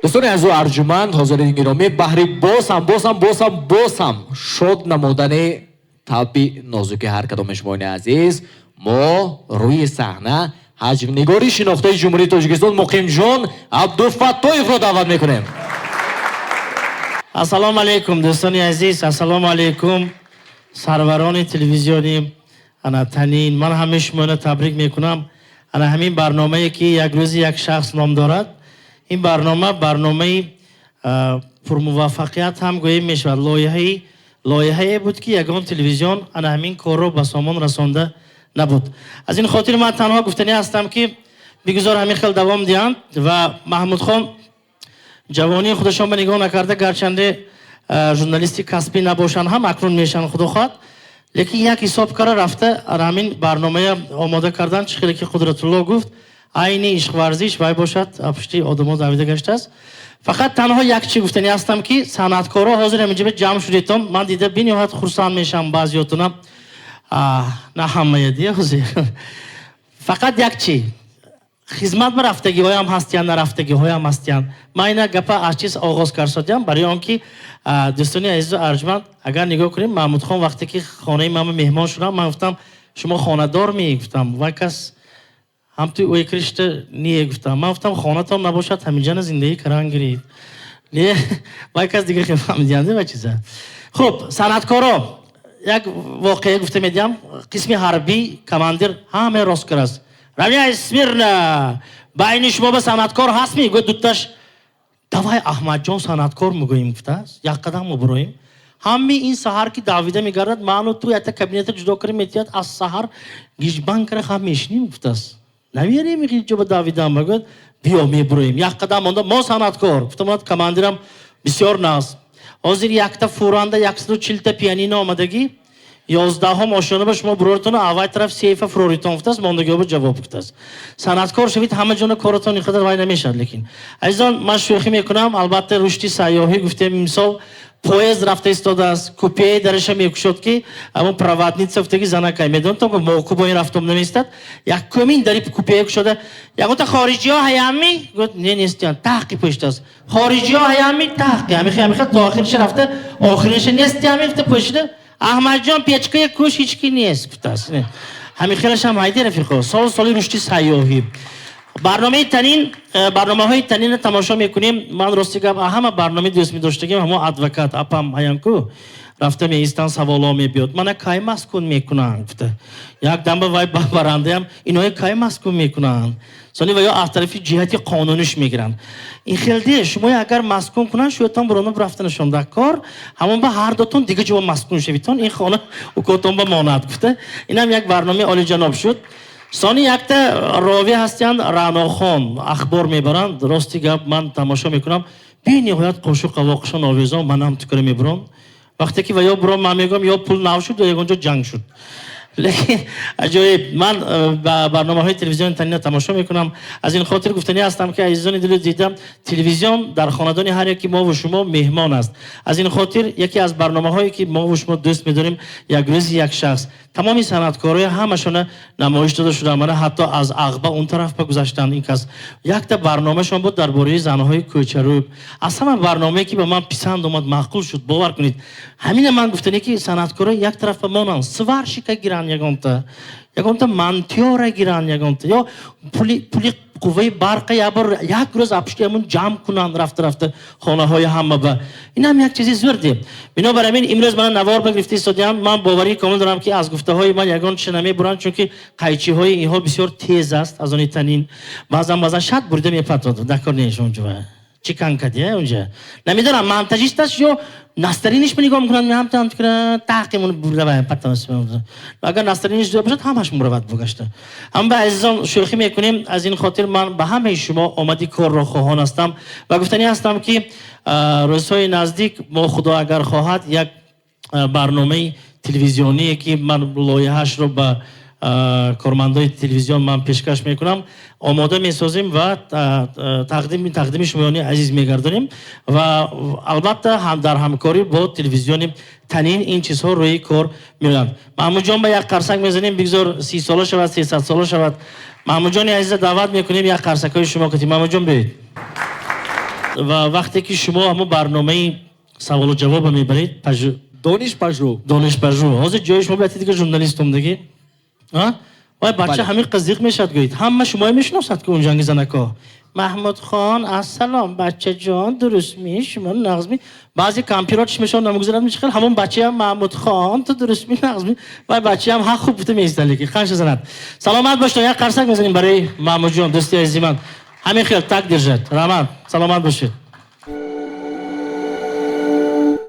Дӯстони азизу арҷуманд, ҳозирини гиромӣ, баҳри боз ҳам, боз ҳам, боз ҳам, боз ҳам шод намудани табъи нозуки ҳар кадоми шумои азиз, мо рӯи саҳна ҳаҷвнигори шинохтаи Ҷумҳурии Тоҷикистон Муқимҷон Абдуфаттоевро даъват мекунем. Ассалому алайкум, дӯстони азиз, ассалому алайкум, сарварони телевизиони ана Танин. Ман ҳамаи шуморо табрик мекунам. Ана ҳамин барномае, ки «Як рӯзи як шахс» ном дорад, ин барнома барномаи пурмуваффақият ҳам гӯем мешавад. Лоиҳае буд, ки ягон телевизион ана ҳамин корро ба сомон расонда набуд. Аз ин хотир ман танҳо гуфтанӣ ҳастам, ки бигузор ҳамин хел давом диҳанд ва Маҳмудхон ҷавонии худашон ба нигоҳ накарда, гарчанде журналисти касбӣ набошанд ҳам, акнун мешаванд, худо хоҳад, лекин як ҳисоб кара рафта ҳамин барномая омода кардан. Чӣ хеле ки Қудратулло гуфт, айни ишқварзиш вай бошад, пушти одамо давида гаштааст. Фақат танҳо як чӣ гуфтанӣ ҳастам, ки санъаткорҳо ҳозир ҳаминҷа ҷамъ шудетон, ман дида бениҳоят хурсанд мешавам баъзиётонам, на ҳамая дия ҳозир. Фақат як чӣ, хизмат ба рафтагиҳоям ҳастиянд, нарафтагиҳоям ҳастиянд. Ман ина гапа аз чиз оғоз карсодиям, барои он ки, дӯстони азизу арҷманд, агар нигоҳ кунем, Маҳмудхон вақте ки хонаи ман меҳмон шудам, ман гуфтам: «Шумо хонадор ме?» Гуфтам. Вай кас ҳамту ой кришта не гуфтам. Ман гуфтам: «Хонатон набошад, ҳаминҷана зиндагӣ каран гиред». Не, вай кас дигар хел фаҳмидиянда ва чиза. Хуб, санъаткоро, як воқеа гуфта медиҳам. Қисми ҳарбӣ командир ҳама рост карааст: «Равняйсь, смирно! Байни шумо ба санъаткор ҳастми?» Гӯяд дуташ: «Давай, Аҳмадҷон санъаткор мегӯем», гуфтааст, «як қадам мебуроем». Ҳами ин саҳар ки давида мегардад, ману ту якта кабинета ҷудо кара метиҳад, аз саҳар гижбан кара хам мешинем, гуфтааст. «Намерем ҳеҷ ҷо ба давидан?» Мегӯяд: «Биё, мебуроем». Як қадам монда: «Мо санъаткор», гуфтам. Командирам бисёр нағз. Ҳозир якта фуранда 140-та пианино омадагӣ, 11-ҳум ошёна ба шумо бурортону аввай тараф сейфа фуроритон, гуфтааст. Мондагиҳо ҷавоб гуфтааст: «Санъаткор шавед, ҳама ҷона коротон ин қадар вай намешавад». Лекин, азизон, ман шӯхӣ мекунам, албатта. Рушди сайёҳӣ гуфтем, имсол поезд рафта истодааст, купеи дараша мекушод, ки ҳамон проводница гуфтаги занакай медонам, моку бо ин рафтом намеистад. Якумин дари купея кушода: «Ягонта хориҷиҳо ҳаями?» Гуфт: «Не, нестиян». Таҳқи пӯшидааст. «Хориҷиҳо ҳаями?» Таҳқи ҳамихе, ҳамихе то охириша рафта, охириша «Нестиями?» гуфта, пӯшида: «Аҳмадҷон, печкая куш, ҳеч ки нест», гуфтааст. Ҳамин хелашам ҳайде, рафиқо. Сол соли рушди сайёҳӣ. Барномаи Танин, барномаҳои Танинро тамошо мекунем. Ман, рости гап, ҳама барномаи дӯст медоштагим ҳамо адвокат апам ҳаянку, рафта меистан, саволо мебиёд: «Мана кай маскун мекунанд?» гуфта. Як дамба вай барандаям: «Иное кай маскун мекунанд?» Сони ва ё аз тарафи ҷиҳати қонуниш мегиранд. Ин хелде шумо агар маскун кунанд, шуятон бурона рафтанашон дар кор, ҳамон ба ҳар дотон дига ҷо маскун шавитон, ин хона укотон ба монад, гуфта. Инам як барномаи олиҷаноб шуд. Сони якта ровӣ ҳастиянд, Раънохон, ахбор мебаранд. Рости гап, ман тамошо мекунам, бениҳоят қошуқ қавоқшон овезон. Манам тукра мебурам. Вақте ки ва ё буром, ман мегӯям: ё пул нав шуд, ё ягон ҷо ҷанг шуд. Лекин аҷоиб, ман ба барномаҳои телевизиони Танина тамошо мекунам. Аз ин хотир гуфтанӣ ҳастам, ки, азизони дилу дида, телевизион дар хонадони ҳар яки мову шумо меҳмон аст. Аз ин хотир яке аз барномаҳое, ки мову шумо дӯст медорем, «Як рӯзи як шахс», тамоми санъаткорои ҳамашона намоиш дода шуда. Мана, ҳатто аз Ағба он тараф ба гузаштанд. Ин кас якта барномашон буд дар бораи занҳои кӯчарӯб. Аз ҳама барномае, ки ба ман писанд омад, маъқул шуд, бовар кунед, ҳамина. Ман гуфтане, ки санъаткоро як тараф ба монанд, сварщика гиранд, ягонта монтёра гиранд, ягонта ё пули қувваи барқа як бор як рӯз апушти ҳамун ҷамъ кунанд, рафта рафта хонаҳои ҳама ба. Инам як чизи зурде. Бинобар ҳамин имрӯз мана навор ба гирифта истодиам. Ман боварии комил дорам, ки аз гуфтаҳои ман ягон чиз намебуранд, чунки қайчиҳои инҳо бисёр тез аст. Аз они Танин баъзан шат бурида мепартод. Дакор нест онҷо чикан кадия, онҷа намедонам, монтажист аст ё настроениеш ба нигоҳ мекунанд, тақимон бурда партос. Агар настроениеш зиёд бошад, ҳамаш муравад бугашта. Ҳам ба азизон шӯхӣ мекунем. Аз ин хотир ман ба ҳамаи шумо омади корро хоҳон ҳастам ва гуфтанӣ ҳастам, ки рӯзҳои наздик мо, худо агар хоҳад, як барномаи телевизионие, ки ман лоиҳаашро ба кормандои телевизион ман пешкаш мекунам, омода месозем ва тақдими шумоёни азиз мегардонем ва албатта дар ҳамкорӣ бо телевизиони Танин ин чизҳо рӯи кор меоянд. Маҳмудҷон ба як қарсак мезанем, бигзор 30-сола шавад, 300-сола шавад. Маҳмудҷони азиза даъват мекунем, як қарсакҳои шумо кунем. Маҳмудҷон, биёед. Ва вақте ки шумо ҳамон барномаи саволу ҷавобро мебаред, пажу Донишпажӯ. Донишпажӯ, ҳозир ҷои шумо биятед, дига журналистум диги. Вай бача Бале. ҳамин қиздиқ мешавад, гӯед, ҳама шуморо мешиносад, ки он ҷанги занако. Маҳмудхон, ассалом, бачаҷон, дурустми, шумо нағзми? Баъзе кампирҳо чишмашон намегузарад, мешихел ҳамон бачаям: «Маҳмудхон, ту дурустми, нағзми?» Вай бачаям ҳақ хуб бута меистад, лекин қанша занад. Саломат бошед, як қарсак мезанем барои Маҳмудҷон, дӯсти азизи ман. Ҳамин хел, так держать, раҳмат, саломат бошед.